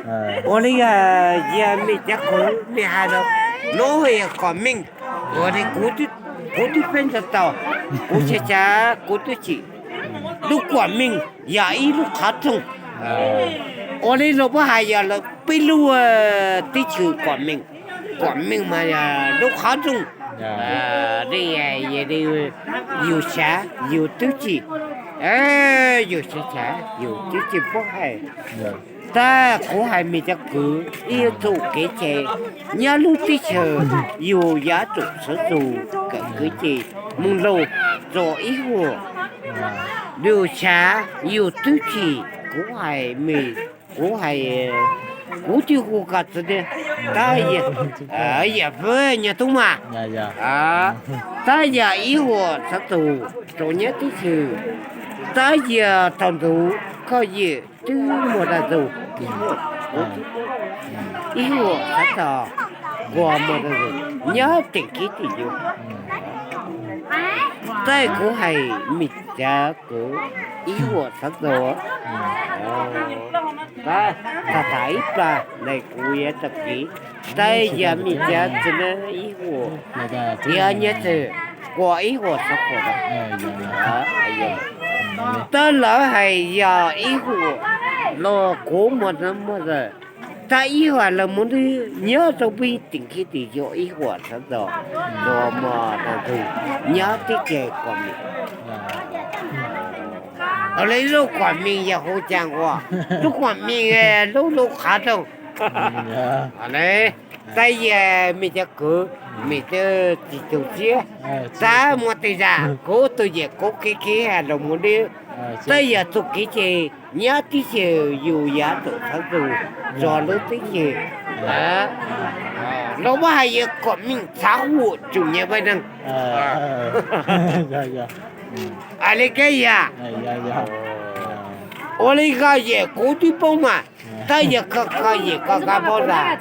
Ua li yog me cov kwv nej hais los, lub kom meej, ua li kuv twb peb ntog tau, kuv xav xav kuv twb tsim. Lub kom meej yog ib lub qhov rooj. Ua li los puab hais yog lawv peb lub teb chaws kom meej, kom meej mas yog lub qhov rooj. Yus xav yus twb tsim, yus xav xav yus twb tsis paub hais. Tab kuv hais me cov kwv ib txuj kev cai, nyob lub teb chaws yus yuav tsum sawv tus kawm kev cai, moog laug txug ib huam. Yus xav yus twb tsim, kuv hais me, kuv hais, kuv twb hu koj txiv, tab yam pab nyuag tub mas, tab yog ib huam sawv tus tau nyob teb chaws, tab yog thaum ntawd koj yawm twb muaj dag ntug, ib huam sawv tus kuj muaj dag ntug nyob teem kib tim yuav. Tab kuv hais me cov kwv ib huam sawv tus, tab tom ib plag ntawm kuv yuav tau kev, tab yog me cov txiv neej ib huam, yog nyias txawm kuas ib huam sawv tus. Tab lawv hais yog ib huam los kuv muaj dag muaj ntug, tab ib huam los mus nyob rau pem teem kib tim yuav ib huam sawv tus, los muaj dag ntug nyob teb chaws kom meej. Ua li lub kom meej yog hu cas nqua, lub kom meej lub lub qhov rooj. Tab yog me cov kwv, me tub txiv tub siab, tab muaj tej zag kuv tus yawm kuv kev kev los mus deb, tab yog txuj kev cai nyob teb chaws yus yuav tsum sawv tus txog lub teb chaws. Los puab hais yog kom meej txhav huam tsum nyiam paj neeg. Li kev yam, ua li koj yawm kuv twb paub mas, tab yog koj yawm koj kab paub zag.